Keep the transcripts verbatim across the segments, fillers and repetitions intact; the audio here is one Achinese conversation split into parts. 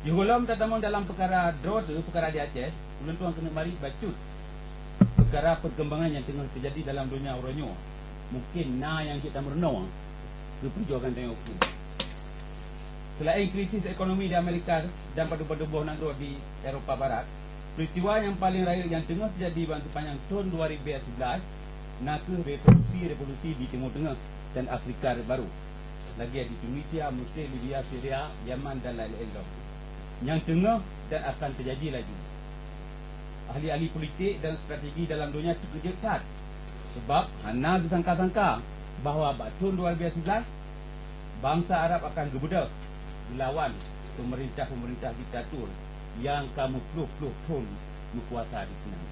Yoh gohlom tatamong dalam peukara droe teuh, peukara di Aceh, ulôn tuan keuneuk marit bacut peukara peukembangan nyang teungoh teujadi dalam donya uroe nyoe. Mungken na nyang jeuet tameurunoe keu peujuangan tanyoe keuh. Seulaén krisis ekonomi di Amerika dan padub-padub boh nanggroe di Eropa Barat, peuristiwa nyang paleng rayeuk nyang teungoh teujadi ban seupanjang thon dua ribèe siblaih na kheueh revolusi-revolusi di Timur Teungoh dan Afrika Rot Barô, lagèe di Tunisia, Mesir, Libya, Syria, Yaman dan laén-laén lom, nyang teungoh dan akan teujadi laju. Ahli-ahli politik dan strategi dalam donya teukeujot that, sabab hana geusangka-sangka bahwa bak thon dua ribèe siblaih, bansa Arab akan geubeudôh geulawan peumeurintah-peumeurintah diktatur nyang ka meuploh-ploh thon meukuasa di sinan.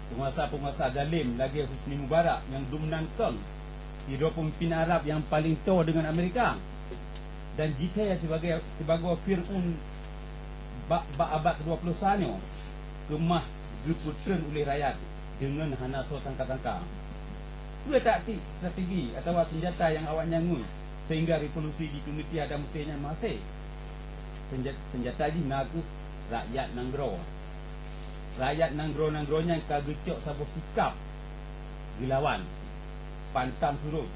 Peunguasa-peunguasa zalem lagèe Husni Mubarak nyang dum nan kong sidroe peumimpin Arab nyang paleng toe deungon Amerika, dan jithèe sibagoe, sibagoe Fir'aun bak, bak abad kedua puluh sa nyoe keumah geupeutreun ulèh rakyat deungon hana soe sangka-sangka. Peue taktik, strategi atawa seunjata nyang awaknyan ngui sehingga revolusi di Tunisia dan Mesir nyan meuhasé? Seunja-, seunjata jih na kheueh rakyat nanggroe. Rakyat nanggroe-nanggroe nyan ka geucok saboh sikap geulawan, pantang surot,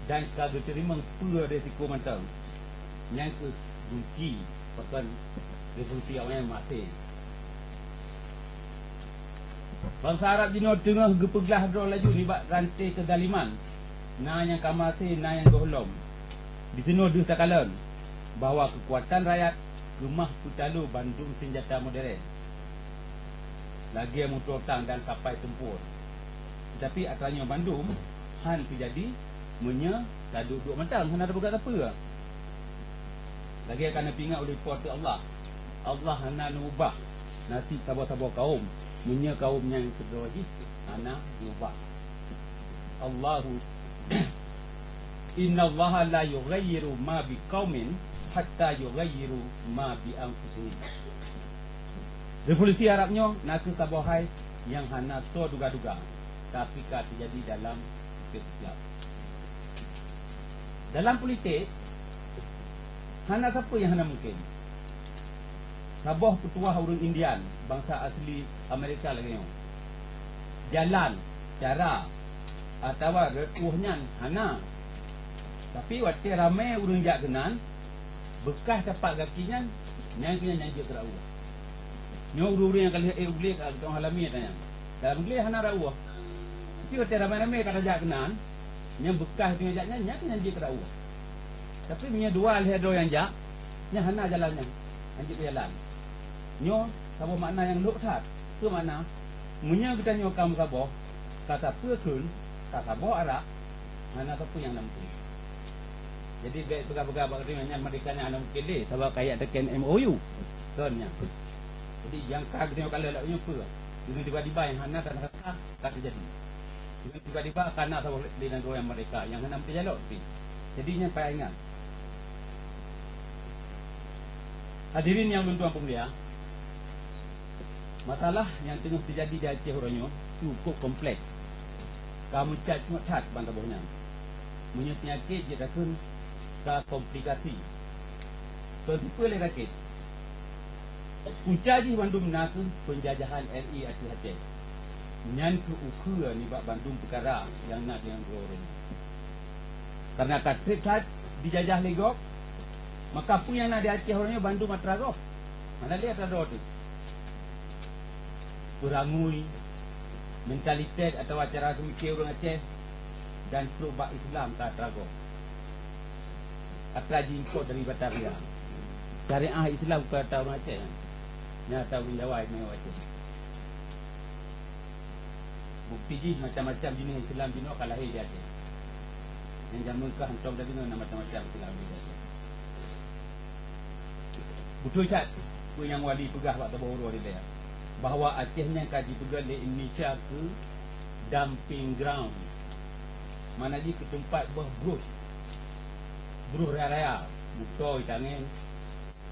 dan ka geuteurimong peue risiko mantong. Nyan kheueh gunci pakon revolusi awaknyan meuhasé. Bansa Arab jinoe teungoh geupeuglah droe laju nibak ranté keuzaliman. Na nyang ka meuhasé, na nyang gohlom. Disinoe deuh takalon bahwa keukuatan rakyat keumah peutalo bandum seunjata modern, lagèe moto tang dan kapai tempur. Teutapi atra nyoe bandum hán teujadi meunyoe taduek-duek mantong hana tapeugah sapeue. Lagèe ka neupeuingat ulèh Po teu Allah, Allah hana neuubah nasib saboh-saboh kawöm meunyoe kawöm nyang keudroe jih hana geuubah. Allahu Innallaha la yughayyiru ma biqaumin hatta yughayyiru ma bi anfusihim. Revolusi Arab nyoe na kheueh saboh hai nyang hana soe duga-duga, tapi ka teujadi dalam sikeup-sikeup. Dalam politik, hana sapeue nyang hana mungken. Saboh peutuah ureuëng Indian, bansa asli Amerika lagèe nyoe. Jalan, cara, atawa rot ueh nyan hana. Tapi watèe ramé ureuëng jak keunan, beukah tapak gaki nyan, nyan keuh nyan nyang jeuet keu rot ueh. Nyoe ureuëng-ureuëng nyang ka lheueh ék u glé ka geuteu'oh alami ata nyan. Dalam glé hana rot ueh. Tapi watèe ramé-ramé ka tajak keunan, nyang beukah teungoh jak nyan, nyan keuh nyan jeuet keu rot ueh. Tapi meunyoe dua lhèe droe nyang jak, nyan hana jalan nyan, nyan jeuet beujalan. Nyoe saboh makna nyang lhok that. Peue makna? Meunyoe geutanyoe ka meusaboh, ka sapeue kheun, ka saboh arak, hana sapeue nyang na mungken. Jadi, bèk peugah-peugah bak geutanyoe nyan merdeka nyan hana mungken lé, sabab ka jak teken M O U. Kon nyan. Jadi, nyang ka geutanyoe kalon lagèe nyoe peue? Deungon tiba-tiba nyang hana teuka ka teujadi. Deungon tiba-tiba ka na saboh lé nanggroe nyang merdeka, nyang hana meuteujak lom pih. Jadi, nyan payah ingat. Hadirin nyang lôn tuan peumulia, masalah nyang teungoh teujadi di Aceh uroe nyoe cukup kompleks. Ka meucak-cuak that ban saboh nyan. Meunyoe peunyakét jeuet takheun ka komplikasi. Kon tipeue lé sakét. Punca jih bandum na kheueh peunjajahan R I ateueh Aceh. Nyan kheueh ukheue nibak bandum peukara nyang na di nanggroe uroe nyoe. Kareuna ka trép that dijajah lé gob, maka peue nyang na di Aceh uroe nyoe bandum atra gob. Hana lé atra droe teuh. Peurangui, mentalitet atawa cara seumike ureuëng Aceh, dan trok bak Islam ka atra gob. Atra jiimpôt dari Batavia. Syariah Islam ka atra ureuëng Aceh. Nyan atra ureuëng Jawa istimewa Aceh. Bukti jih macam-macam jeunèh Islam jinoe ka lahé di Aceh. Nyang jameun kah hántom tadeungoe na macam-macam Islam di Aceh. Beutôi that peue nyang Wali peugah bak saboh uroe dilèe, bahwa Aceh nyan ka jipeugöt lé Indonesia keu dumping ground, makna jih keu teumpat beuh broh, broh raya-raya, butôi, tangen,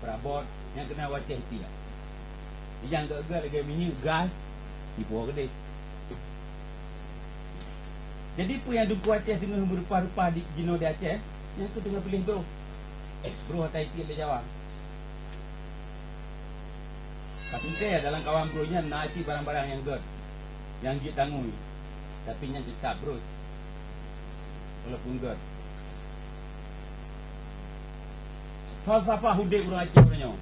peurabot, nyang keunan u Aceh tiek. Nyang geuh-geuh lagèe minyeuk, gas, jipuwoe keudeh. Jadi, peue nyang Teungku Aceh teungoh meureupah-reupah di, jinoe di Aceh, nyan keuh teungoh piléh broh. Broh ata itiek lé Jawa. Ka teuntée dalam kawan brôh nyan na cit barang-barang nyang gét, nyang jeuet tangui, tapi nyan teutab brôh, walaupun gét. Falsafah udeb ureuëng Aceh uroe nyoe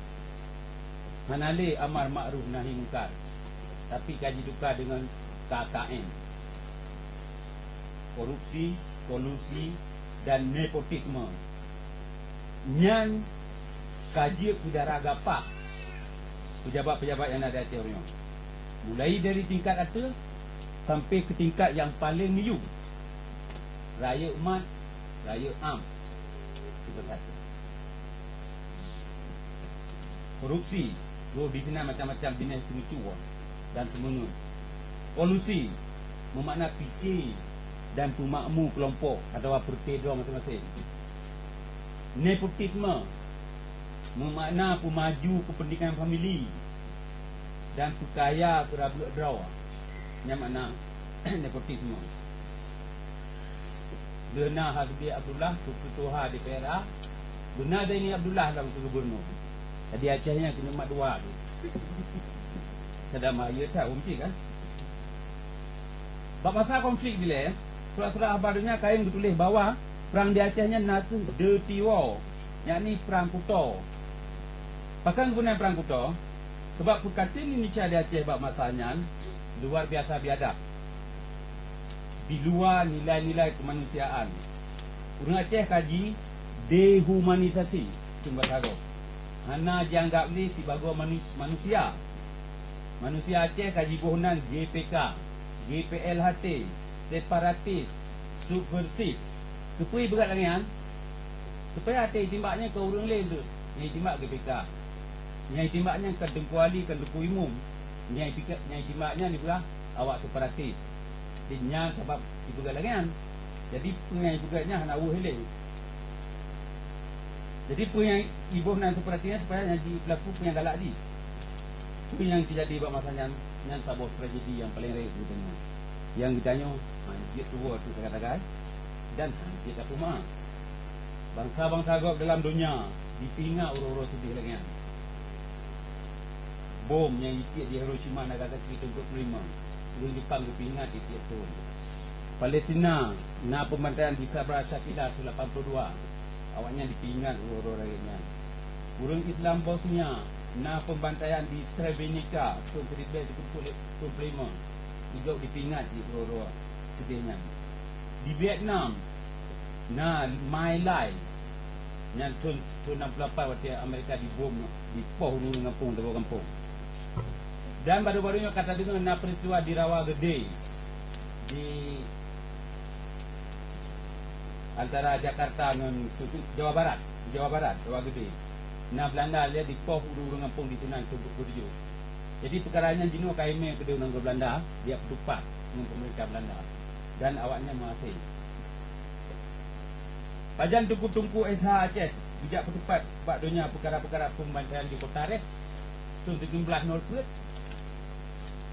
hana lé amar makruf nahi mungkar, tapi ka jituka deungon K K M. Korupsi, kolusi, dan nepotisme. Nyan ka jeuet keu dara gapah pejabat-pejabat nyang na di ateueh uroe nyoe. Mulai dari tingkat ateueh sampai ke tingkat nyang paleng miyueb. Rayeuk mat, rayeuk am. Itu satu. Korupsi, roh di sinan macam-macam jeunèh seumicu dan seumeungeut. Kolusi, meumakna piké dan peumakmu keulompok atawa peureté droe maséng-maséng. Nepotisme, meumakna peumaju keupeuntengan famili dan peukaya keu rabeuk droe. Nyan makna nepotisme. Lheueh na Habibie Abdullah keu keutuha D P R A, beuna Zaini Abdullah lom keu gubernur. Jadi Aceh nyan keuneuk mat dua tu. Sadam ayeu that ureuëng cit kan. Bak masa konflik dilèe, surat-surat haba donya kayém geutuléh bahwa prang di Aceh nyan na kheueh dirty war, yakni prang kuto. Pakon geunan prang kuto? Sabab peukateun Indonesia di Aceh bak masa nyan luar biasa biadab, di luwa nilai-nilai keumanusiaan. Ureuëng Aceh ka ji dehumanisasi, cuma sagoe. Hana jianggab lé sibagoe manus-, manusia. Manusia Aceh ka jiboh nan G P K, G P L H T, separatis, subversif. Keupeue beugat lagée nyan? Supaya até jitimbak nyan keu ureuëng lé tu. Nyang jitimbak G P K. Nyang jitimbak nyan kan Teungku Ali, kan Teungku Imum. Nyang jitimbak, nyang jitimbak nyan dipeugah awak separatis. Di nyan sabab dipeugah lagée nyan. Jadi peue nyang dipeugah nyan hana weueh lé. Jadi peue nyang iboh nan seperti nyan supaya nyang jipeulaku peue nyang galak jih. Peue nyang teujadi bak masa nyan, nyan saboh tragedi nyang paleng rayeuk geutanyoe. Nyang geutanyoe han jeuet tuwoe teuk sagai-sagai dan han jeuet tapeumeu'ah. Bansa-bansa gob dalam donya jipeuingat uroe-uroe seudeh lagée nyan. Bom nyang jitiek di Hiroshima, Nagasaki tahun dua puluh lima, ureuëng Jepang geupeuingat di tiep thon. Palestina na peubantaian di Sabra Shatila tahun lapan puluh dua, awaknyan dipeuingat uroe-uroe rayeuk nyan. Ureuëng Islam Bosnia na peubantaian di Srebrenica tahun seribu sembilan ratus tujuh puluh lima, juga dipeuingat di uroe-uroe seudeh nyan. Di Vietnam na My Lai, nyan thon, thon enam puluh lapan watée Amerika dibom, dipoh ureuëng gampông, saboh gampông. Dan baru-baru nyoe ka tadeungoe na peristiwa di Rawa Gede, di antara Jakarta ngon Jawa Barat, Jawa Barat, Rawa Gede. Na Belanda lé dipoh ureuëng-ureuëng gampông di sinan, tujoh puluh tujoh. Jadi peukara nyan jinoe ka imé keudeh nanggroe Belanda, jijak peutupat ngon peumeurintah Belanda dan awaknyan meuhasé. Pajan teungku-teungku S H Aceh geujak peutupat bak donya peukara-peukara peubantaian di Kota Reh tahun tujoh belas nol peuet?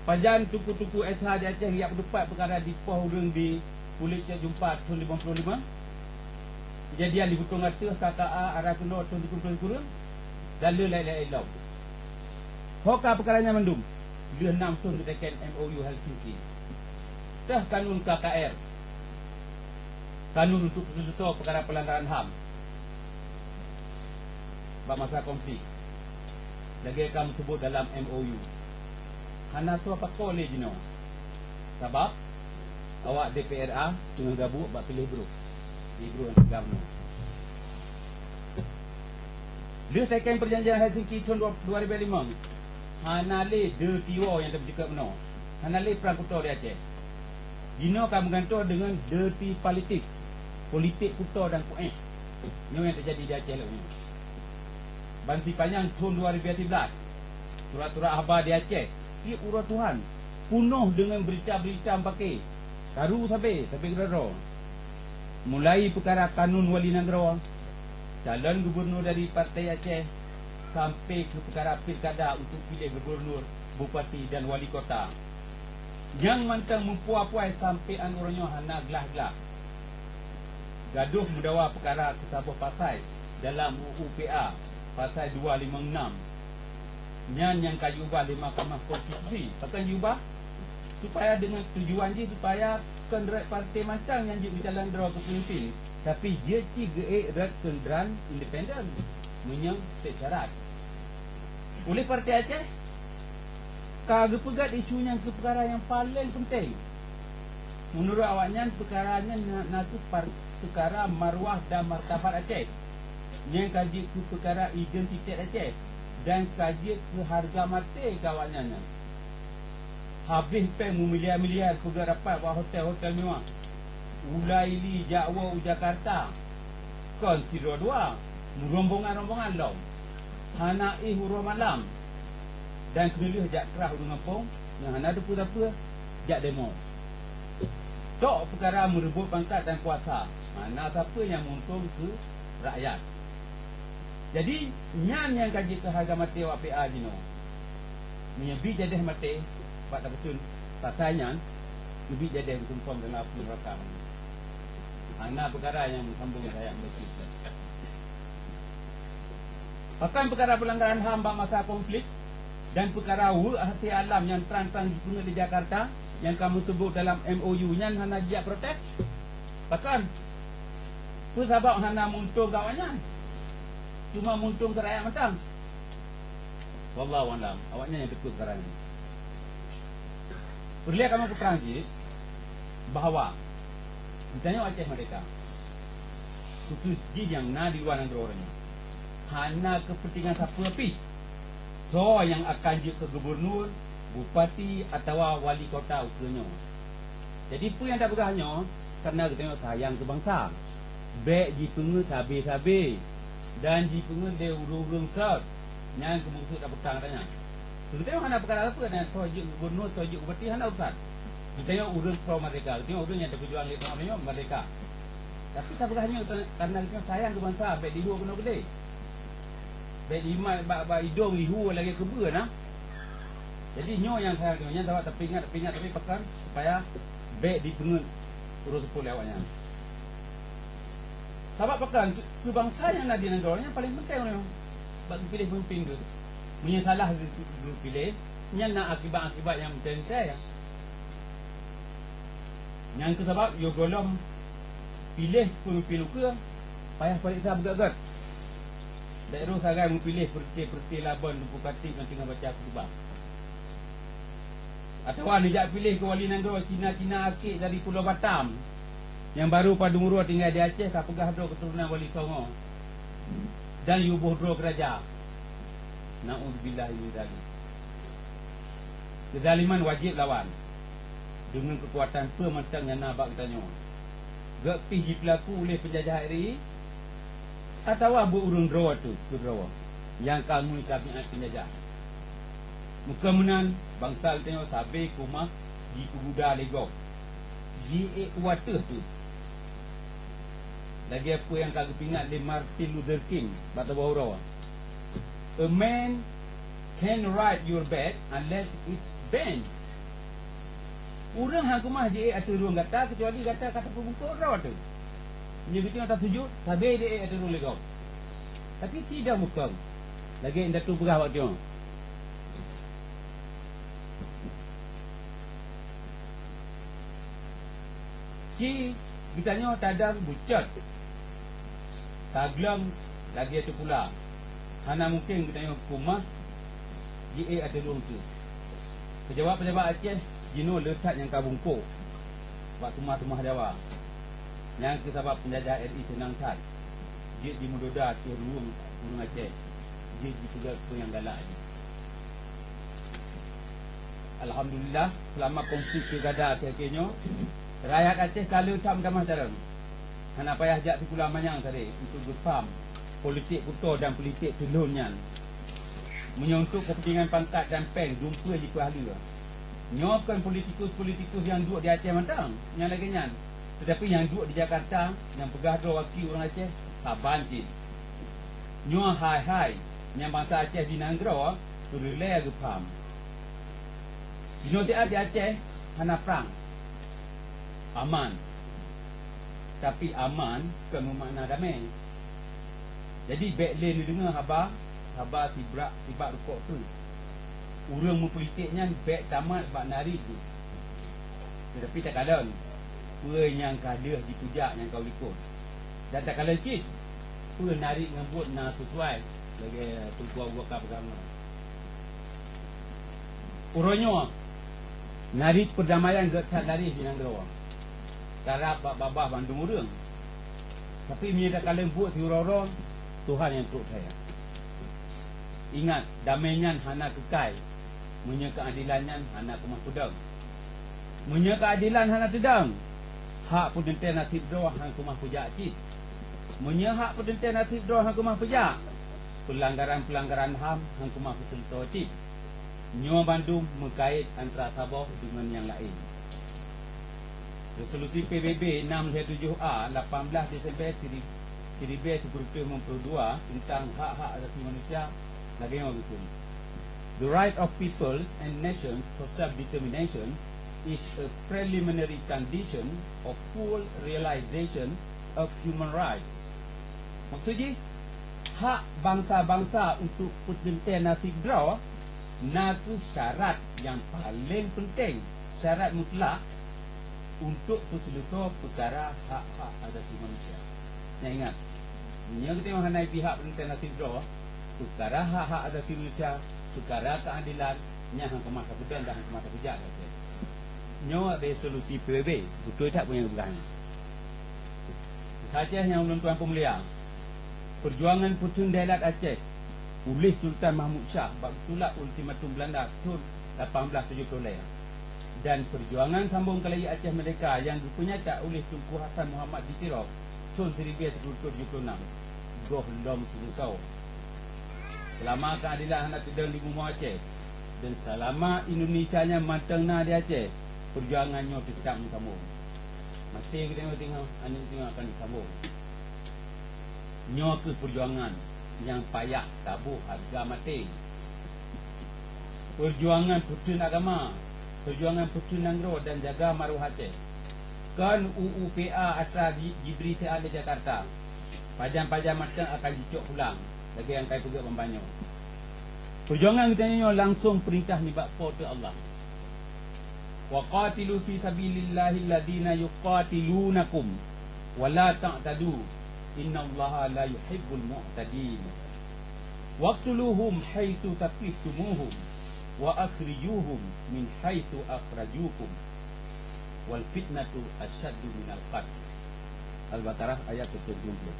Pajan teungku-teungku S H di Aceh geujak peutupat peukara dipoh ureuëng di Puléh Cot Jumpa tahun limong puluh lima? Keujadian di Butong Ateueh, K K A, Ara Keunoe tahun tujoh puluh sikureueng, dan le laén-laén lom. Ho ka peukara nyan mandum, lheueh nam thon geuteken M O U Helsinki. Teuh kanun K K R, kanun untuk peuseuleusoe peukara peulanggaran ham bak masa konflik, lagée ka meuseubut dalam M O U. Hana soe pakoe lé jinoe, sabab awak D P R A teungoh gabuek bak piléh brôk di brôk nyang tigam nyoe. Lheueh teken Peujanjian Helsinki thon dua, dua ribu lima, hana lé dirty war nyang teupeucukop meunoe. Hana lé prang kuto di Aceh. Jinoe ka meugantoh deungon dirty politics, politik kuto dan kuéh. Nyoe nyang teujadi di Aceh lagée nyoe. Ban sipanyang thon dua ribu tieb blas, surat-surat haba di Aceh tieb uroe Tuhan punoh deungon beurita-beurita meupaké, karu sabe, sabe keudroe-droe. Mulai peukara kanun wali nanggroe, calon gubunur dari Partai Aceh, sampai keu peukara pilkada untuk piléh gubunur, bupati dan wali kota. Nyang mantong meupue-pue sampoe 'an uroe nyoe hana glah-glah. Gadoh meudawa peukara keu saboh pasai dalam U U P A, pasai dua limong nam. Nyan nyang ka jiubah lé Mahkamah Konstitusi. Pakon jiubah? Supaya deungon tujuan jih supaya kon rot partai mantong nyang jeuet meucalon droe keu peumimpin, tapi jeuet cit geuék rot keudroe independen meunyoe syarat. Uléh Partai Aceh ka geupeugét isu nyan keu peukara nyang paleng peunteng. Meunurot awaknyan, peukara nyan na, na kheueh par-, peukara marwah dan martabat Aceh, nyang ka jeuet keu peukara identitet Aceh dan ka jeuet keu hareuga maté keu awaknyan nyan. Habéh péng meumiliar-miliar peugét rapat bak hotel-hotel mewah, ulai li jak woe u Jakarta, kon sidroe dua, meurombongan-rombongan lom, hana éh uroe malam, dan keuneulheueh jak krah ureuëng gampông nyang hana teupeue-teupeue jak demo. Tok peukara meureubot pangkat dan kuasa, hana sapeue nyang meuuntông keu rakyat. Jadi, nyan nyang ka jeuet keu hareuga maté awak P A jinoe. Meunyoe bi jadeh maté bak tapeutun pasai nyan, keubi jadeh meutumpông dalam apui neuraka. Hana peukara nyang meusambông rakyat Malaysia. Pakon peukara peulanggaran ham bak masa konflik dan peukara weuek hase alam nyang trang-trang jipeungeut di Jakarta nyang ka meuseubut dalam M O U nyan hana jijak protes? Pakon? Peue sabab hana meuuntông keu awaknyan, cuma meuuntông keu rakyat mantong? Wallahu a'lam, awaknyan nyang teupeue peukara nyan. Peureulée kamoe peutrang cit bahwa geutanyoe Aceh Merdeka, khusus jih nyang na di luwa nanggroe nyoe, hana keupeuntengan sapeue pih soe nyang akan jeuet keu gubunur, bupati atawa wali kota ukeue nyoe. Jadi, peue nyang tapeugah nyoe? Kareuna geutanyoe sayang keu bansa. Bék jipeungeut sabe-sabe dan jipeungeut lé ureuëng-ureuëng sot nyang keu meukeusut tapeutang tanyoe. Geutanyoe hana peukara sapeue, dan soe jeuet gubunur, soe jeuet bupati, hana urusan. Geutanyoe ureuëng pro merdeka, geutanyoe ureuëng nyang tapeujuang lé tanyoe merdeka. Tapi tapeugah nyoe kareuna geutanyoe sayang keu bansa, bék dihu keunoe keudeh. Bék jimat bak, bak idong ihu lagée keubeue na. Jadi, nyoe nyang sayang nyoe, nyan sabab tapeuingat, tapeuingat, tapi pakon supaya bék dipeungeut uroe seupôt lé awaknyan. Sabab pakon, keu, keu bansa nyang na di nanggroe nyan paleng peunteng uroe nyoe bak geupiléh peumimpin geuh. Meunyoe salah geu-, geupiléh, nyan na akibat-akibat nyang meuntée-meuntée. Nyang keu sabab yoh gohlom piléh peumimpin ukeue, payah pareksa beugét-gét. Bék roh sagai meupiléh peureuté-peureuté labon Teungku Khatib nyang teungoh baca khutubah. Atawa neujak piléh keu wali nanggroe Cina-Cina akik dari Pulo Batam nyang barô padum uroe tinggai di Aceh, ka peugah droe keuturonan Wali Songo dan yue boh droe keu raja. Naudzubillah min dzalik. Keuzaliman wajéb lawan deungon keukuatan peue mantong nyang na bak geutanyoe. Gét pih jipeulaku uléh peunjajah R I, atawa beu ureuëng droe teuh keudroe nyang ka ngui tabiat peunjajah. Meukeumeunan, bansa geutanyoe sabe keumah jipeuguda lé gob, jiék u ateueh teuh. Lagée peue nyang ka geupeuingat lé Martin Luther King bak saboh uroe, "A man can ride your bed unless it's bent." Ureuëng hana keumah jiék ateueh rueng gata keucuali gata ka tapeubungkôh droe teuh. Meunyoe geutanyoe tasujut, sabe jiék ateueh rueng lé gob. Tapi ci dong bukon, lagée indatu peugah bak tanyoe. Ci geutanyoe tadong bucot, taglong lagée teupula. Hana mungken geutanyoe keumah jiék ateueh rueng teuh. Peujabat-peujabat Aceh jinoe le that nyang ka bungkôk bak teumah-teumah Jawa. Nyang keu sabab peunjajah R I seunang that jeuet jimeudoda ateueh rueng ureuëng Aceh, jeuet jipeugét peue nyang galak jih. Alhamdulillah, seulama konflik pilkada akhé-akhé nyoe, rakyat Aceh ka le that meutamah carông. Hana payah jak sikula manyang sabe untuk geupaham politik kuto dan politik tulôn nyan. Meunyoe untuk keupeuntengan pangkat dan péng, dumpeue jipeuhaleue. Nyoe kon politikus-politikus nyang duek di Aceh mantong nyang lagée nyan, teutapi nyang duek di Jakarta nyang peugah droe waki ureuëng Aceh saban cit. Nyoe hai-hai nyang bansa Aceh di nanggroe peureulée geupaham. Jinoe siat di Aceh hana prang, aman. Tapi aman kon meumakna damé. Jadi, bék lé neudeungoe haba, haba sibrak, sibak rukok tu. Ureuëng meupolitik nyan bék tamat bak narit jih. Teutapi takalon peue nyang ka lheueh jipeujak nyang ka u likot. Dan takalon cit peue narit ngon buet na sisuai lagée Teungku Abu Bakar peugah nyoe. Uroe nyoe, narit peurdamaian gét that laréh di nanggroe, karab bak babah bandum ureuëng. Tapi meunyoe takalon buet siuroe-uroe, Tuhan nyang trok that. Ingat, damé nyan hana keukai, meunyoe keuadilan nyan hana keumah peudong. Meunyoe keuadilan hana teudong, hak peuteuntée naseb droe hana keumah peujak cit. Meunyoe hak peuteuntée naseb droe hana keumah peujak, peulanggaran-peulanggaran ham hana keumah peuseuleusoe cit. Nyoe bandum meukait antara saboh deungon nyang laén. Resolusi P B B enam tujoh A, lapan belas Desember siribée sikureueng peuet puluh dua teuntang hak-hak asasi manusia lagée nyoe geukheun, "The right of peoples and nations for self-determination is a preliminary condition of full realization of human rights." Maksud jih, hak bansa-bansa untuk peuteuntée naseb droe na kheueh syarat nyang paleng peunteng, syarat mutlak untuk peuseuleusoe peukara hak-hak asasi manusia. Nyan ingat, meunyoe geutanyoe hana pihak peuteuntée naseb droe, peukara hak-hak asasi manusia, peukara keuadilan, nyan hana keumah tapeudong dan hana keumah tapeujak lagée nyoe. Nyoe resolusi P B B, beutôi that peue nyang geupeugah nyan. Saja nyang ulôn tuan peumulia, peujuangan peuteun daerah Aceh uléh Sultan Mahmud Shah bak geutulak ultimatum Beulanda thon lapan belas tujoh ploh lhée, dan peujuangan sambong keulayie Aceh Merdeka nyang geupeunyata uléh Teungku Hasan Muhammad di Tiro thon siribée sikureueng tujoh ploh nam, gohlom seuleusoe. Seulama keuadilan hana teudong di bumoe Aceh, dan seulama Indonesia nyan mantong na di Aceh, peujuangan nyoe teutab meusambong. Maté geutanyoe teungoh, aneuk teungoh akan disambong. Nyoe kheueh peujuangan nyang payah taboh hareuga maté. Peujuangan peuteun agama, peujuangan peuteun nanggroe dan jaga maruah Aceh. Kon U U P A atra ji-, jibri siat lé Jakarta. Pajan-pajan mantong akan jicok pulang, lagée nyang ka ipeugét ban-ban nyoe. Peujuangan geutanyoe nyoe langsong peurintah nibak Po teu Allah. "Wa qatilu fi sabilillahi alladhina yuqatilunakum wa la ta'tadu, innallaha la yuhibbul mu'tadin. Waqtuluhum haitsu thaqiftumuhum wa akhrijuhum min haitsu akhrajukum. Wal fitnatu asyaddu minal qatl." Al-Baqarah ayat tujoh ploh.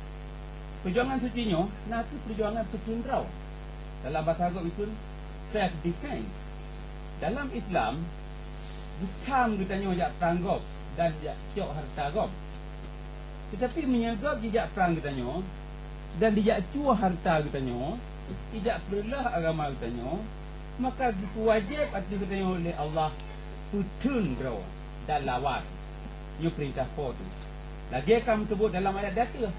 Peujuangan suci nyoe na kheueh peujuangan peuteun droe. Dalam bahasa Arab geukheun self defense. Dalam Islam, geutam geutanyoe jak prang gob dan jak cok hareuta gob. Teutapi meunyoe gob jijak prang geutanyoe dan jijak cuah hareuta geutanyoe, jijak peureuloh agama geutanyoe, maka geupeuwajéb ateueh geutanyoe lé Allah peuteun droe dan lawan. Nyoe peurintah Po teu. Lagée ka meuteubot dalam ayat di ateueh,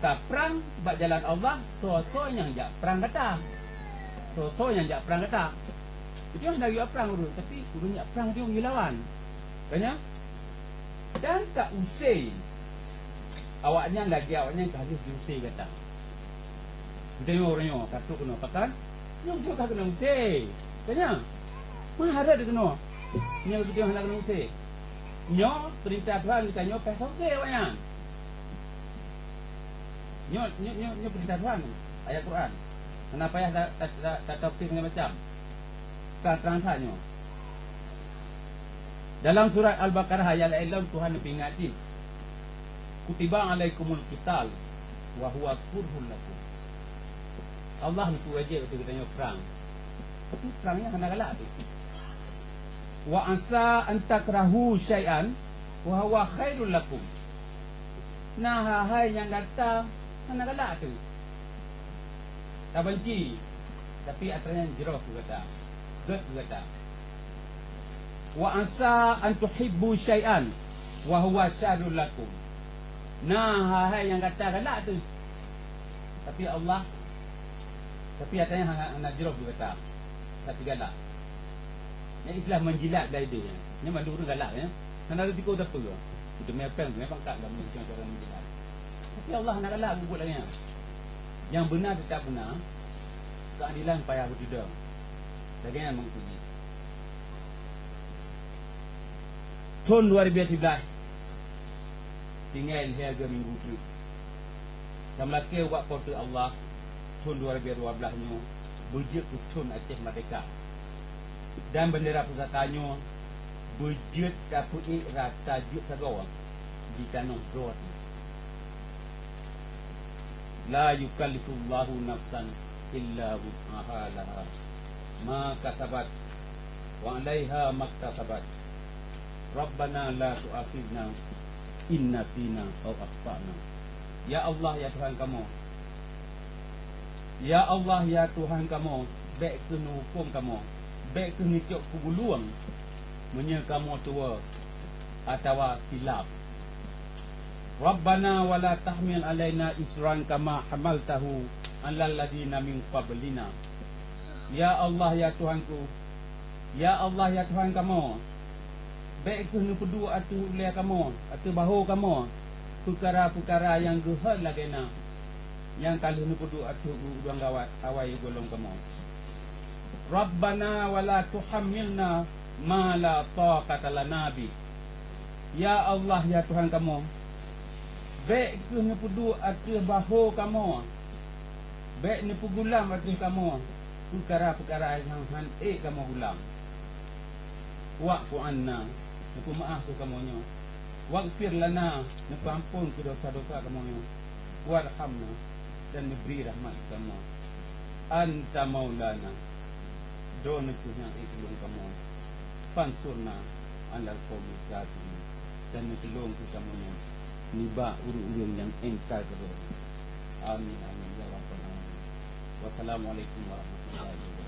taprang bak jalan Allah soe-soe nyang jak prang gata. Soe-soe nyang jak prang gata. Beutôi hana geuyue prang ureuëng, tapi ureuëng jak prang teuh geuyue lawan. Ka nyan? Dan ka use awaknyan lagée awaknyan ka lheueh jiuse gata. Geutanyoe uroe nyoe ka trok keunoe, pakon? Nyoe beutôi ka keuneuk use. Ka nyan? Meuhareuet keunoe. Nyoe beutôi hana keuneuk use. Nyoe peurintah Tuhan geutanyoe payah use awaknyan. Nyoe, nyoe, nyoe, nyoe peurintah Tuhan. Ayat Quran. Hana payah ta-, ta-, ta-, tatafsir macam-macam. Trang-trang that nyoe. Dalam surat Al-Baqarah ayat laén lom Tuhan neupeuingat jih, "Kutiba alaikumul qital wa huwa kurhul lakum." Allah neupeuwajéb ateueh geutanyoe prang. Tapi prang nyan hana galak teuh. "Wa asa an takrahu syai'an wa huwa khairul lakum." Na hai-hai nyang gata hana galak teuh. Tabanci, tapi atra nyan jroh keu gata, gét keu gata. "Wa asa an tuhibbu syai'an wa huwa syarrul lakum." Na hai-hai nyang gata galak teuh, tapi Allah, tapi atra nyan hana, hana jroh keu gata, tapi galak. Nyan istilah menjilat beulahé nyan. Nyan mandum ureuëng galak nyan. Hana risiko sapeue. Teumé péng, teumé pangkat lam cara menjilat. Tapi Allah hana galak buet lagée nyan. Nyang beuna teutab beuna, keuadilan payah beutudong. Lagèe nyan meukeujih. Thôn dua ribèe siblaih, tinggai lhèe minggu treuk. Tameulakèe ubak Po teu Allah, thôn dua ribèe dua blaih nyoe beujeuet keu thôn Aceh Merdeka. Dan bendera pusaka nyoe beujeuet tapeuék rata jeuet sagoe di tanoh droe teuh. La yukallifullahu nafsan illa wus'aha, laha ma kasabat wa 'alaiha maktasabat. Rabbana la tu'akhidna in nasina aw akhtana. Ya Allah, ya Tuhan kamoe, ya Allah, ya Tuhan kamoe, bèk kheueh neuhuköm kamoe, bèk kheueh neucok keu gulong meunyoe kamoe tuwoe atawa silap. Rabbana wa la tahmil 'alaina isran kama hamaltahu 'alal ladzina min qablina. Ya Allah, ya Tuhanku, ya Allah, ya Tuhan kamoe, bèk kheueh neupeuduek ateueh ulèe kamoe, ateueh bahô kamoe, peukara-peukara nyang geuhôi lagèe na nyang ka lheueh neupeuduek ateueh ureueng gawat awai gohlom kamoe. Rabbana wa la tuhammilna ma la taqata lana bih. Ya Allah, ya Tuhan kamoe, bèk kheueh neupeuduek ateueh bahô kamoe, bèk neupeugulam ateueh kamoe peukara-peukara nyang han ék kamoe gulam. Wa'fu 'anna, neupeumeu'ah keu kamoe nyoe. Waghfir lana, neupeuamphon keu desya-desya kamoe nyoe. Warhamna, dan neubri rahmat keu kamoe. Anta maulana, Droeneuh kheueh nyang ék tulông kamoe. Fansurna 'alal qaumil kafirin, dan neutulông kheueh kamoe nyan nibak ureueng-ureueng nyang éngkai keu Droeneuh. Amin, amin, ya rabbal alamin. Wassalamualaikum warahmatullahi wabarakatuh.